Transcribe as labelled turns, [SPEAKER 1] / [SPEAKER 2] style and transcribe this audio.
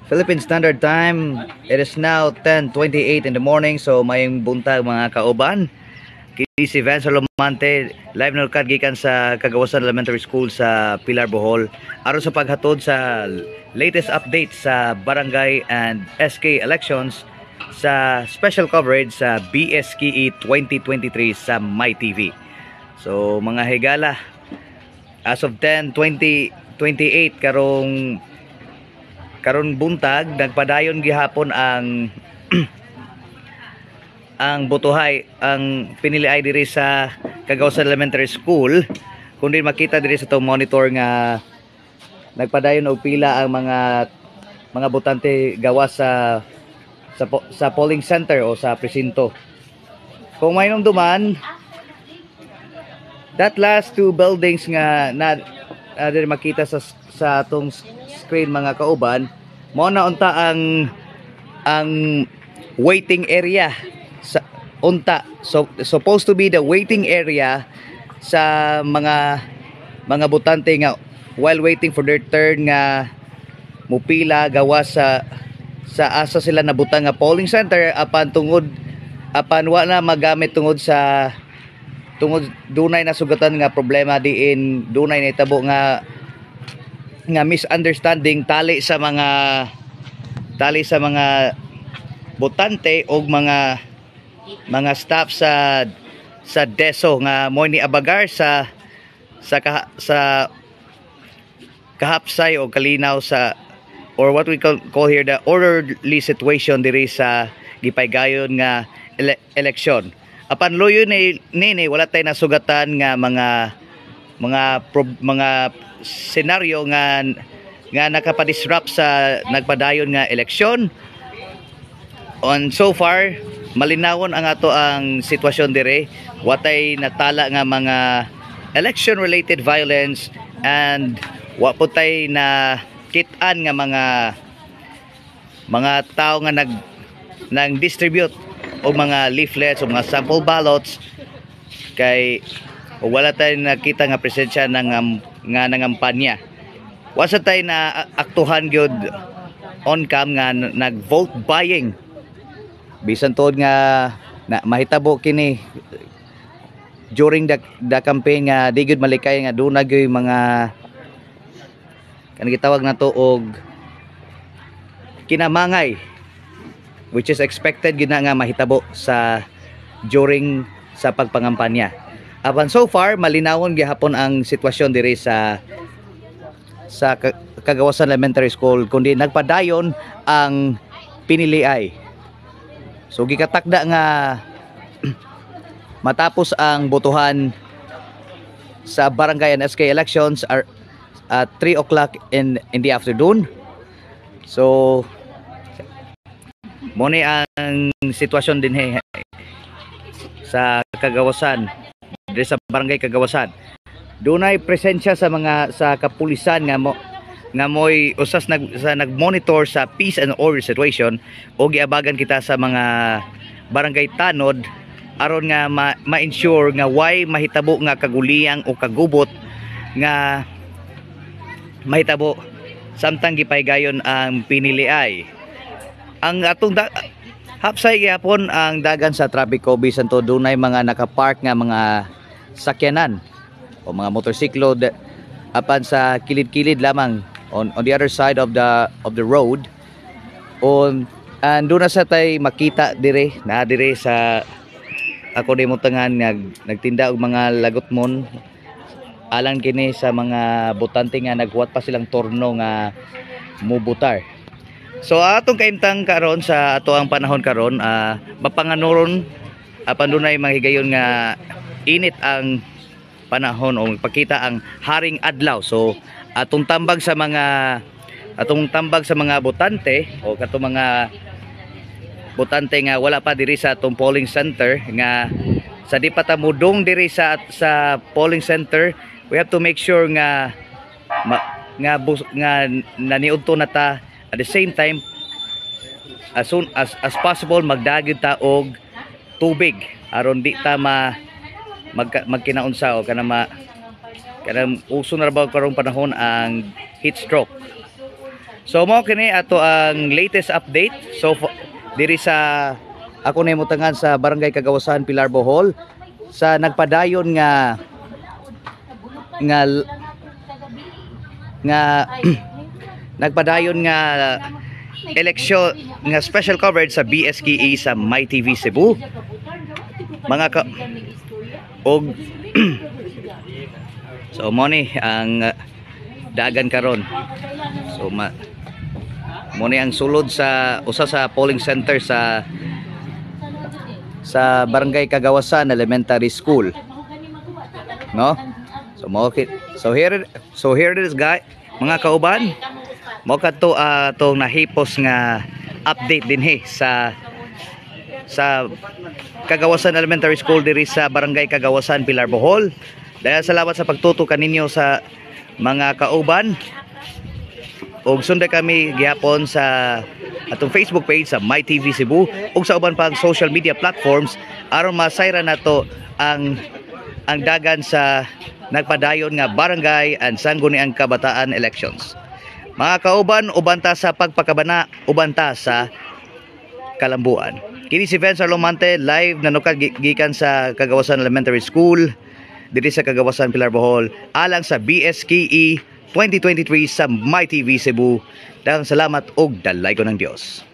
[SPEAKER 1] Philippine Standard Time. It is now 10:28 in the morning. So maayong buntag, mga kauban. Kini si Vance Lomante, live na kad gikan sa Kagawasan Elementary School sa Pilar, Bohol, aron sa paghatod sa latest updates sa barangay and SK elections sa special coverage sa BSKE 2023 sa MyTV. So mga higala, as of 10:20 28 karong karon buntag, nagpadayon gihapon ang ang botohay, ang piniliay diri sa Kagawasan Elementary School. Kundi makita diri sa atong monitor nga nagpadayon og pila ang mga botante gawas sa polling center o sa presinto. Kung may duman, that last two buildings nga na diri makita sa atong screen, mga kauban, mao na unta ang waiting area sa unta, so supposed to be the waiting area sa mga botante nga while waiting for their turn nga mupila gawas sa asa sila nabutang nga polling center, apan tungod apan wa na magamit tungod dunay nasugatan nga problema diin dunay nahitabo nga nga misunderstanding tali sa mga botante og mga staff sa DESO nga mo ni abagar sa kahapsay o kalinaw sa or what we call here the orderly situation diri sa gipaygayon nga eleksyon. Apan luyo ni nini, wala tay nasugatan nga mga senaryo nga nga nakapa-disrupt sa nagpadayon nga eleksyon. On so far, malinawon ang ato ang sitwasyon dire. Watay natala nga mga election related violence and wa po tay na kit-an nga mga tao nga nag distribute og mga leaflets o mga sample ballots, kay wala tay nakita nga presensya ng nga nangampanya. Wa sa tay na aktuhan gyud on cam nga nag vote buying, bisan tuod nga na mahitabo kini during the campaign nga di gyud malikay nga duna gyud mga kanang gitawag nato og kinamangay, which is expected gyud na nga mahitabo sa during sa pagpangampanya. Apan so far, malinawon gihapon ang sitwasyon diri sa Kagawasan Elementary School, kundi nagpadayon ang piniliay. So gikatakda nga matapos ang botohan sa barangay and SK elections are at 3 o'clock in the afternoon. So mo ni ang sitwasyon dinhi sa Kagawasan, diri sa barangay Kagawasan. Dunay presensya sa mga sa kapulisan nga mo nga moy usas nag monitor sa peace and order situation, o giabagan kita sa mga barangay tanod aron nga ma-ensure nga way mahitabo nga kaguliyang o kagubot nga mahitabo samtang gipaygayon ang piniliay. Ang atong hapsay gihapon ang dagan sa trapiko, bisan to dunay mga nakapark nga mga sakyanan o mga motorsiklo apan sa kilid-kilid lamang on the other side of the road on, and doon na sa tay makita dire na dire sa ako nimutangan nga nagtinda og mga lagutmon alang kini sa mga botante nga naghuwat pa silang turno nga mubutar. So atong kaimtang karon sa ato ang panahon karon, mapanganuron, apan dunay mga higayon nga init ang panahon o magpakita ang haring adlaw. So atong tambag sa mga botante o katong mga botante nga wala pa diri sa atong polling center, nga sa di pa ta mudong diri sa polling center, we have to make sure nga ma, nga bus, nga naniudto na ta. At the same time, as soon as possible, magdagid ta og tubig aron di ta magkinaunsa o kana ma kanang uso na ra ba karong panahon ang heat stroke. So mao kini ato ang latest update. So diri sa ako na imutangan sa Barangay Kagawasan, Pilar, Bohol sa nagpadayon nga nga nga nagpadayon nga eleksyon nga special coverage sa BSKE sa MyTV Cebu. Mga ka og so mo ni ang dagan karon. So mo ni ang sulod sa usa sa polling center sa Barangay Kagawasan Elementary School, no? So mo so here it is, guy, mga kauban. Mo kadto atong nahipos nga update dinhi sa Kagawasan Elementary School diri sa Barangay Kagawasan, Pilar, Bohol. Dahil salamat sa pagtuto kaninyo sa mga kauban. Ug sundan kami gihapon sa atong Facebook page sa MyTV Cebu ug sa uban pang social media platforms aron masayra nato ang dagan sa nagpadayon nga barangay and sangguniang kabataan elections. Mga kauban, uban ta sa pagpakabana, uban ta sa kalambuan. Kini si Vince Arlomante, live nanukad gikan sa Kagawasan Elementary School diri sa Kagawasan, Pilar, Bohol, alang sa BSKE 2023 sa MyTV Cebu. Daghang salamat og dalaygon ng Dios.